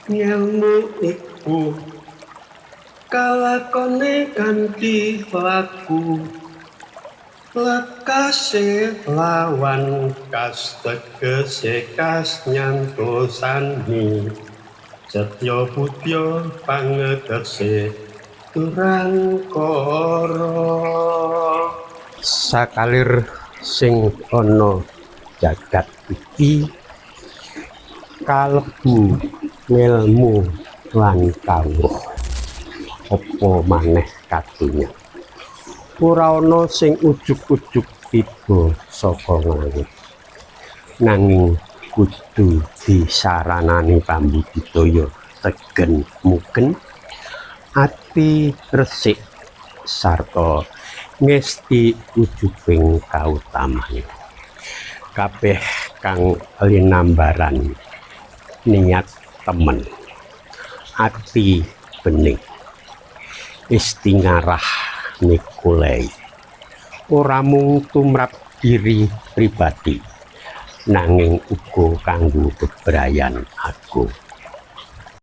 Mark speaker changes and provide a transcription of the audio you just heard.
Speaker 1: Ngelmu iku kalakone kanthi laku lekase lawan kas tegese kas nyantosani setya budya pangetegese durangkara. Sakalir sing ana jagat iki kalebu ngelmu lan kawruh, apa maneh kadonyan. Ora ana sing ujug-ujug tiba saka nglangit, nanging kudu disaranani pambudidaya tegen mugen, ati resik sarta ngesti wujuding kautaman. Kabeh kang linambaran niat temen, ati bening, istingarah mikulai ora mung tumrap diri pribadi, nanging uga kanggo bebrayan agung.